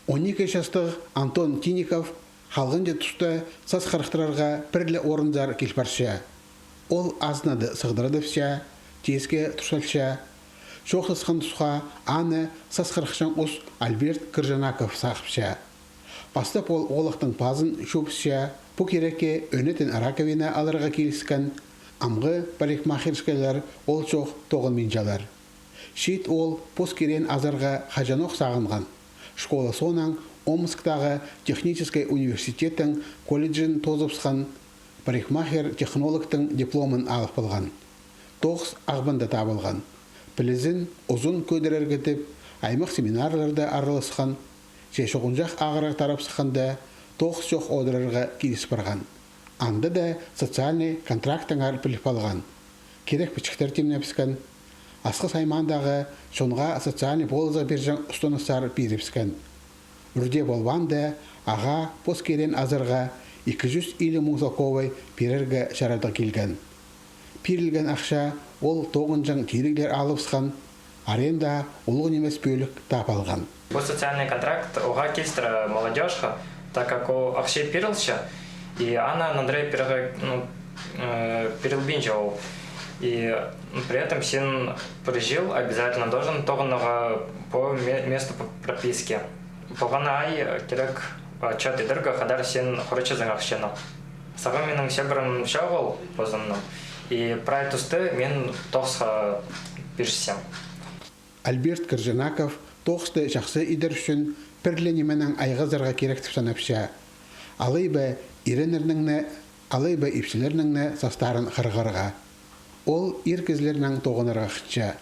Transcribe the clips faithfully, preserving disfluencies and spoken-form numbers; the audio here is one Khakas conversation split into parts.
Он ікі частығ Антон Тинников халғанҷы туста сас хырыхтырарға пір ле орынзар кил парча. Ол азынады сығдырадыпча, тиеске турсалча. Чоохтасхан тусха аны сас хырыхчаң ус Альберт Кыржанаков сағыпча. Пастап ол оолахтың пазын чуупча, пу кирекке ӧнетін раковина аларға киліскен. Амғы парикмахерскайлар ол чох тоғынминчалар. Чиит ол пос киреен азарға хаҷанох сағынған. Школа соонаң Омсктағы техническай университеттің колледжін тоозыбысхан, парикмахер-технологтың дипломын алып алған. Тоғыс Ағбанда табылған. Пілізін узун кӧдірерге тіп, аймах семинарларда араласхан. Че чоғынҷах ағырығ тарап сыхханда, тоғыс чох одырарға киліс парған. Анда даа социальный контрактыңар піліп алған. Кирек пічіктер тимнебіскен. Асхыс аймаандағы чонға социальный полызығ пирҷең устаныстар пирібіскен. Ӱр дее полбаанда, ағаа пос киреен азарға ікі чӱс илиг муң салковай пирерге чарадығ килген. Пирілген ахча ол тоғынҷаң тиріглер алыбысхан, арендаға улуғ нимес пӧлік таап алған. Пу социальный контракт оға килістіре молодёжьха, так как ол ахча пирілче, и аны нандыра пирерге, ну, э, пирілбинче ол. И при этом син пір чыл обязательно должен тоғынарға по ме-, месту п-, прописки. Полған ай кирек отчёт идерге, хадар син хурачазың ахчаны. Сағам минің чибірім чоғыл позымның. И прай тусты мин тоғысха пирчем. Альберт Кыржанаков тоғысты чахсы идер ӱчӱн пір ле нименең айғазарға кирек тіп санапча. Алай ба иреннернең не, алай ба ипчілернең не састарын хырғарға. Ол ир кізілернең тоғынарға хынча.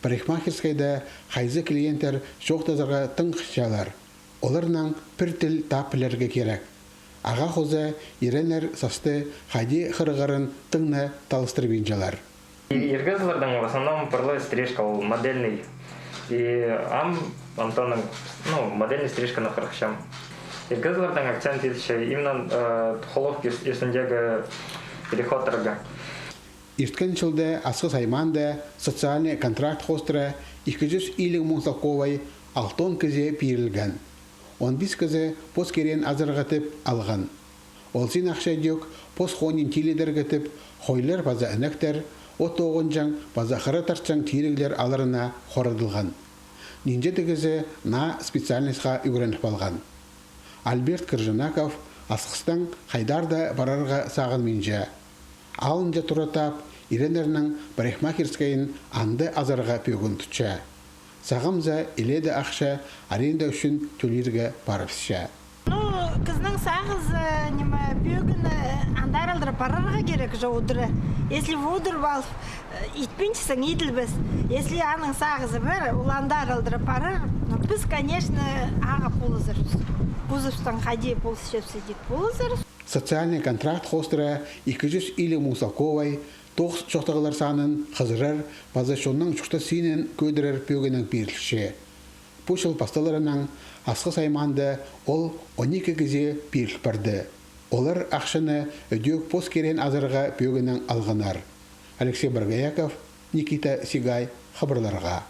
Парикмахерскайда хайзы клиенттер чоохтазарға тың хынчалар. Оларнаң пір тіл таап пілерге кирек. Ағаа хоза иреннер састы хайди хырғарын тың на талыстырбинчалар. И ир кізілернің в основном пірле стрижка, ол модельный. И ам Антонның, ну, модельный стрижканы хырыхчам. Ир кізілернің акцент иділче именно, э, холов ис-, исіндегі переходтарға. Ирткен чылда Асхыс аймаанда социальный контракт хоостыра ікі чӱс илиг муң салковай алтон кізее пирілген. Он пис кізі пос киреен азарға тіп алған. Ол син ахча дӧк пос хониин тилідерге тіп хойлар паза інектер, от тоғынҷаң паза хыра тартчаң тиріглер аларына хорадылған. Нинҷе-де кізі наа специальностьха ӱгреніп алған. Альберт Кыржанаков Асхыстаң хайдар даа парарға сағынминча. Алынҷа тура таап, иреннернің парикмахерскайын анда азарға пӧгін тутча. Сағам за илееде ахча аренда ӱчӱн тӧлирге парыбысча. Ну, кізінің сағызы, ниме, пӧгіні андар алдыра парарға кирек же удура. Если удур вал, э, итпинчезің, иділбес. Если аның сағызы пар, ол андар алдыра парар. Но піс, конечно, ағаа полызарбыс. Кузыбыстаң хайди полысчабыс, идӧк полызарбыс. Социальный контракт хоостыра ікі чӱс илиг муң салковай тоғыс чоохтағлар санын хызырар паза чонның чуртас синін кӧдірер пӧгінең пирілче. Пу чыл пасталарынаң Асхыс аймаанда ол он ікі кізее пиріл парды. Олар ахчаны ідӧк пос киреен азарға пӧгінең алғаннар. Алексей Боргояков, Никита Сигай, хабарларға.